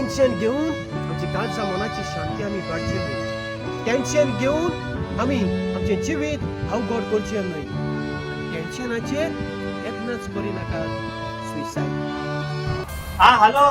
Tension घेवन आमची काळजा मनाची शांती आमी काडची न्हय. टेन्शन घेवन आमी आमचें जिवीत अवघड करचें न्हय. टेन्शनाचेर केन्नाच करिनाका सुसायड. हा हॅलो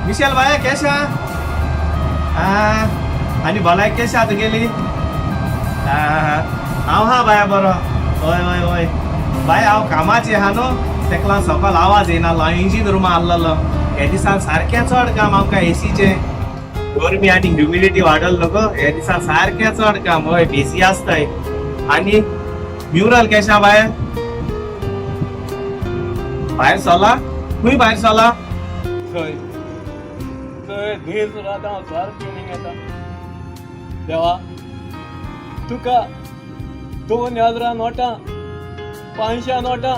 मिशेल बाय, केशा आनी भलायकी केशा तुगेली? हांव हा बाया बरो. हय हय हय बाय, हांव कामाचे आहा न्हू, तेका लागून सकाळ आवाज येयना. हांव इंजीन रुमा आसलेलो. हे दिसान सारकें चड काम आमकां एसीचें. गरमी आनी ह्युमिडिटी वाडल न्हू गो, हे दिसान सारकें चड काम. हय, बिजी आसताय. आनी म्युरल केशा बाय? भायर सरला? खंय भायर सरला? थंय थंय दीस रात हांव स्वार पिवून येता. देवा, तुका 2000 नोटां, 500 नोटां,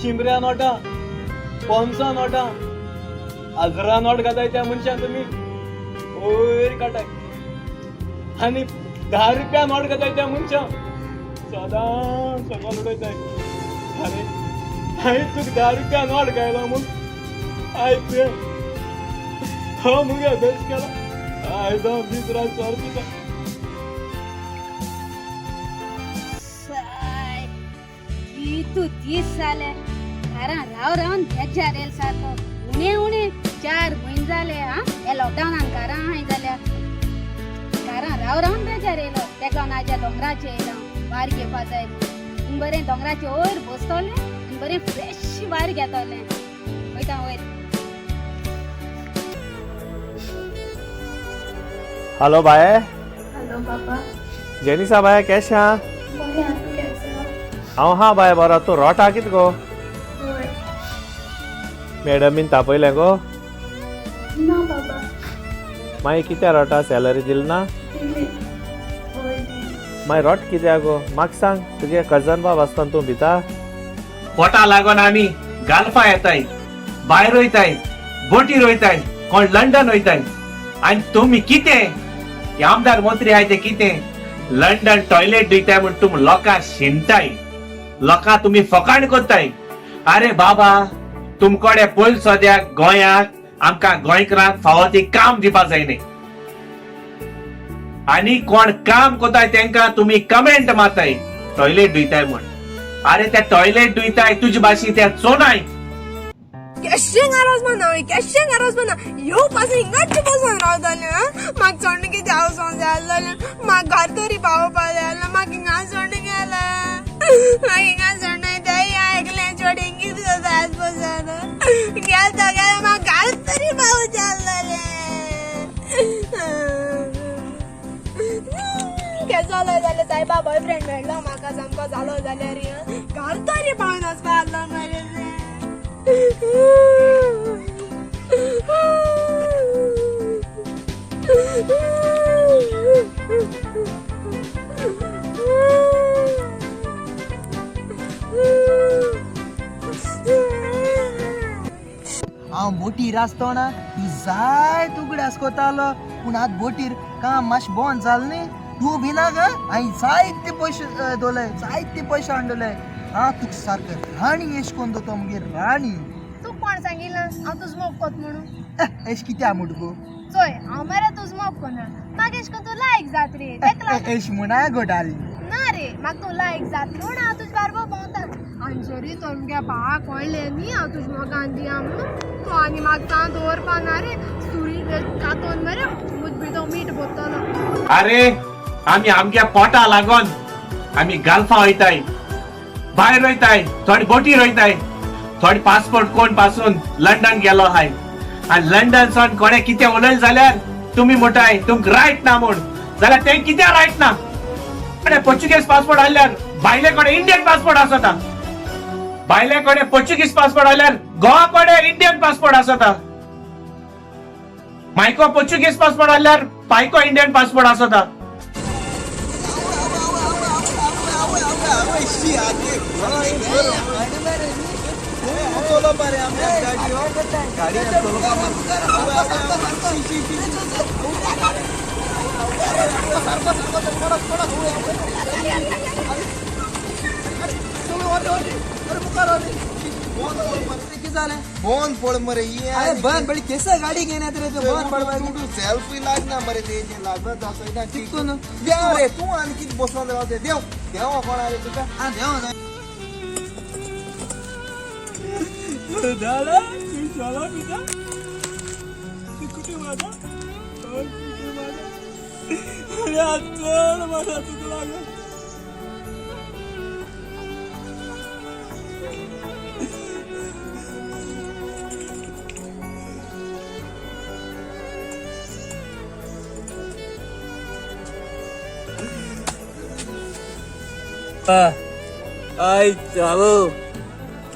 100 नोटां, 500 नोटां, 1000 नोट घाताय त्या मनशान तुमी वयर काडाय आनी 10 रुपया नोट घाताय त्या मनशान सदां सकयल उडयताय. आरे, हांवें तुका 10 रुपया नोट घायला म्हूण आयज तुवें हो मुगे अभ्यास केला. आयज हांव दीस रात सोरो पिता. साय, कितू दीस जाले घरां राव रावन बेजार येयलो सारको. उणे उणे 4 म्हयने जाले. हा, हे लॉकडावनान घरां आहाय जाल्यार घरां राव रावन बेजार येयलो. तेका लागून आयच्या दोंगराचेर येयलो हांव वार घेवपा जाय म्हूण. बरें दोंगराचे वयर बसतलें आनी बरें फ्रेश वार घेतलें. वयता वयर. हॅलो बाय. हॅलो बाबा. जेनिसा बाय, केशा? बरें आहा, तूं केसो? हांव हा बाय बरो. तूं रोटा कित गो? हय. मॅडमीन तापयलें गो? ना बाबा. मागीर कित्या रोटा? सॅलरी दिली ना? दिली, हय दिली. मागीर रोट कित्याक गो? म्हाका सांग, तुगे कजन बाब आसतना तूं भिता? पोटा लागून आमी गाल्फा येताय, भायर वयताय, बोटीर वयताय, कोण लंडन वयताय. आनी तुमी कितें, हे आमदार मंत्री आहाय ते कितें लंडन टॉयलेट दिताय म्हूण तुमी लोकां शिणटाय, लोकां तुमी फकाण करताय. अरे बाबा, तुमकडे पयलीं सद्याक गोंयाक आमकां गोंयकारांक फावो ती काम दिवपा जाय न्ही. आनी कोण काम करताय तेंकां तुमी कमेंट मारताय टॉयलेट धुयताय म्हूण. अरे, ते टॉयलेट धुयताय तुजे भाशेन ते चोनाय. केशें घरा वचपाना हांव, केशें घरा वचपाना. येवपासून हिंगाच बसून रावतालें. म्हाका चोडणें कितें वचोंक जाय आसलेलें. म्हाका घर तरी पावोवपा जाय आसलें. म्हाका हिंगा सोडून गेलें, म्हाका हिंगा सोडून एकलें चोड हिंगीत जाता बसून गेल तो गेलें. म्हाका घर तरी पावोवचें आसलेलें. केसो जालो जाल्यार सायबा, बॉयफ्रेंड मेळ्ळो म्हाका सामको जालो जाल्यार घर तरी पावून वचपा आसलो मरे. हांव बोटीर आसतना तूं जायत उगडास कोतालो, पूण आतां बोटीर काम मातशें बंद जालें न्ही, तूं भिना गा. हांवें जायते पयशे दवरले, जायते पयशे हाडले. आं, तुका सारकें राणी एश कोन्न दवरतो मुगे राणी. तूं कोण सांगिलां हांव तुज मोग कोत म्हणून? एश कित्या म्हूट गो? चोय, हांव मरे तुज मोग कोना. म्हाका एश कोन तूं लायक जात रे, तेका लागून. एश म्हणा गो डार्लींग. ना रे, म्हाका तूं लायक जात म्हूण हांव तुज बारबो भोंवता. आनी जरी तो मुगे बा कळ्ळें न्ही हांव तुज मोगान दिया म्हणून, तो आनी म्हाका तां दवरपा ना रे. सुरी कातोन मरे मुज भितर मीठ भरतलो. अरे, आमी आमच्या पोटा लागून आमी गाल्फा वयताय, भायर वयताय, थोडी बोटीर वयताय, थोडे पासपोर्ट कोण पासून लंडन गेलो हाय. आनी लंडन सावन कोणे कितें उलयलें जाल्यार तुमी म्हणटाय तुमकां रायट ना म्हूण. जाल्यार तें कित्याक रायट ना? कोणे पोर्चुगीज पासपोर्ट आसल्यार बायले कडेन इंडियन पासपोर्ट आसता. बायले कडेन पोर्चुगीज पासपोर्ट आसल्यार गोवा कडेन इंडियन पासपोर्ट आसता. मायको पोर्चुगीज पासपोर्ट आसल्यार पायको इंडियन पासपोर्ट आसता. कितें जालें? बंद पड मरे. अरे बंद पडली केस गाडी घेण्यात रे तू बंद पडपाक. तूं सेल्फी लागना मरे, तेजेर लागत आसना. चिकून. देंव रे तूं, आनी कितें बसोन रावते? देंव देंव, कोण रे तुका? हा देव. दादा, तू चला पिता, तू कुठे माझा, कुठे माझा? अरे चल माझा, तुझं लागत. I चालू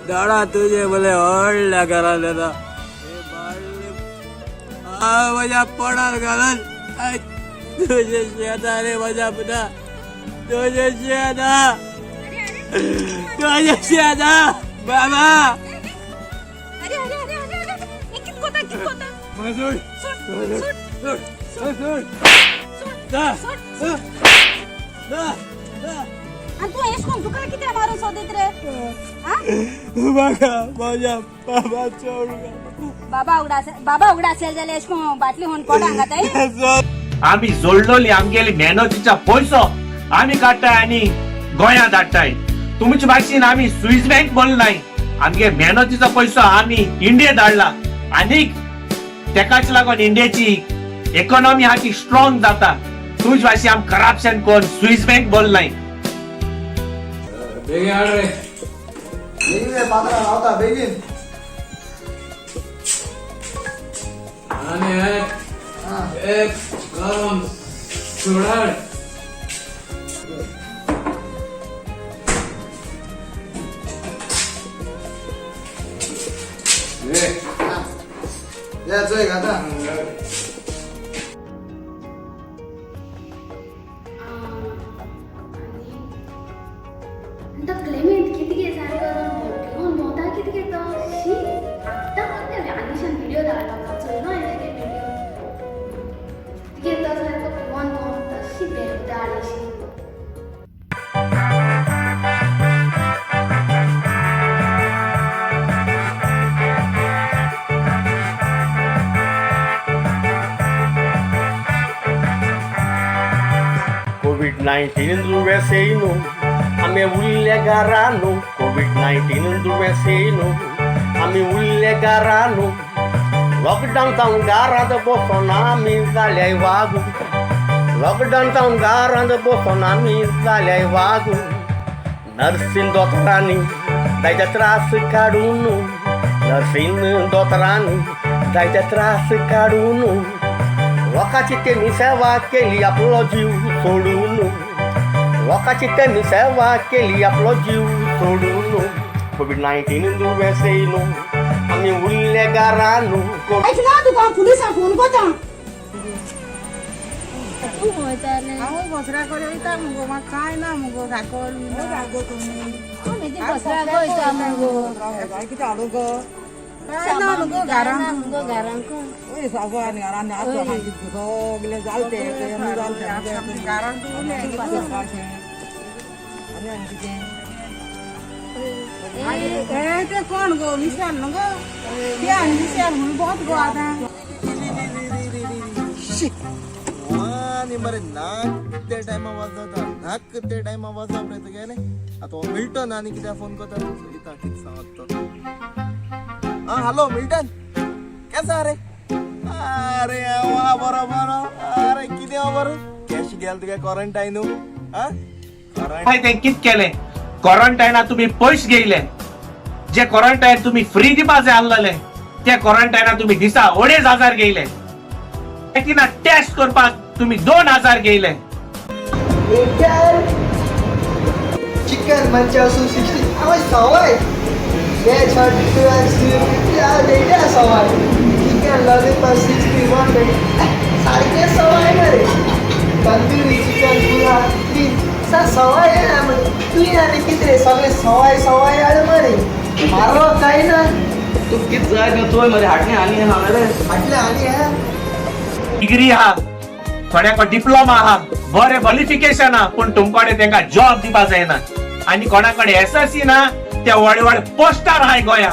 दाडा तुझे भले व्हडल्या घरात येता. हांव म्हज्या पोटार घालून I तुझे शेता रे म्हज्या पुता, तुझे शेता, तुझे शेता बाबा. अरे अरे अरे अरे अरे, हे कित कोता, कित कोता? मजूर. सोड सोड. सोड सोड. सोड सोड. आनी तूं एश कोन्न तुका कित्याक मारून सोदीत रे? आ म्हाका म्हज्या बाबाचो. बाबा उगडास, बाबा उगडास जाल्यार एश कोन्न बाटली होवन पोटांक घाताय? आमी जोडलोली आमगेली मेहनतीचा पयसो आमी काडटाय आनी गोंया धाडटाय. तुमचे भाशेन आमी स्विस बँक बोल नाय. आमगे मेहनतीचो पयसो आमी इंडिये धाडला आनीक तेकाच लागून इंडियेची इकॉनॉमी आहा ती स्ट्रॉंग जाता. तुमचे भाशेन आमी करप्शन कोण स्विस बँक बोल नाय. बेगीन हाड रे. बेगीन रे पात्रा, रावता बेगीन. आनी एक एक गरम सोडाड. या चोय खाता. तो क्लेमेंट कितें गे सारको घेवन भोंवता कितें गे तो? शी, आत्तां मरता. आनिशान व्हिडियो धाडला म्हाका, चोयलो हांवें तेगे व्हिडियो. कितें तो सारको पिवन भोंवता, शी, बेबदाळ अशी. कोविड 19 दुयेंस येयनु, आमी उरले घरा न्हू. कोविड 19 दुयेंस येयनु, आमी उरले घरा न्हू. लॉकडावन जावन घरांत बसोन आमी जाल्याय वागू. लॉकडावन जावन घरांत बसोन आमी जाल्याय वागू. नर्सीन दोतोरांनी जायते त्रास काडून, नर्सीन दोतोरांनी जायते त्रास काडून, लोकांची तेमी सेवा केली आपलो जीव सोडून. लोकांची तेमी सेवा केली आपलो जीव सोडून. कोविड 19 दुयेंस येयनु, आमी उरले घरा न्हू. आयकना तुका, पुलिसांक फोन कोता. तूं वयतालें? हांव बसऱ्या कडेन वयता मुगो, म्हाका कांय ना मुगो. साकर गो तुमी. बसऱ्याक वयता मुगो. कितें हाडूं गो? कांय ना मुगो घरान. मुगो घरांक. वय सगळें आनी घरान सगलें जालें तें जालें घरान. आनी आनी कितें ए तें कोण गो? मिशाल न्हू गो तें? आनी मिशाल म्हणून बोत गो आतां. आनी मरे नाक ते टायमा वाजता, नाक ते टायमा वाजप रे तुगेले. आतां हो मिल्टन आनी कित्याक फोन करता? चोयता कितें सांगत तो. आं, हॅलो मिल्टन, केसा रे? अरे वा, बरो बरो. अरे कितें खबर, कॅश गेल तुगे क्वॉरंटायन? आं. काय तें कित केलें? क्वॉरंटायना तुमी पयशे घेयले. जे क्वॉरंटायन तुमी फ्री दिवपा जाय आसलेले, ते क्वॉरंटायना तुमी दिसा 2500 घेयले. तिना टेस्ट करपाक तुमी 2000 घेयले. चिकन manchow 60, हांव सवाय veg 32 and 50, हांव रेड्या सवाय. चिकन लॉलीपॉप 61, सारकें सवाय मरे. तंदुरी चिकन पुला 3 सा सवाय. तुवें आनी कितें रे, सगळें सवाय सवाय हाड मरे, मारप काय ना. तूं कित जाय तें चोय मरे, हाडणे आनी आहा मरे. हाडलें आनी हा. डिग्री आहा थोड्यांक, डिप्लोमा आहा, बरें क्वॉलिफिकेशन आहा, पूण तुमकडे तेंका जॉब दिवपा जायना. आनी कोणा कडेन एस एस सी ना, ते व्हड व्हड पोस्टार आहाय गोंया.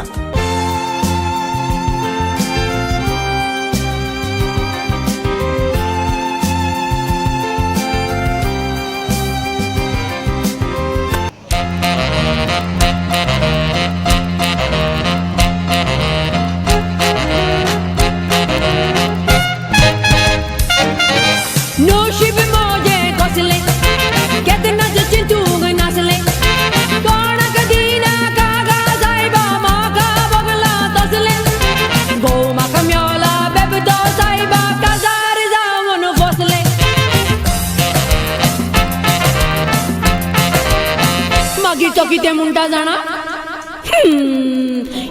मागीर तो कितें म्हणटा जाणा?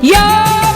यो.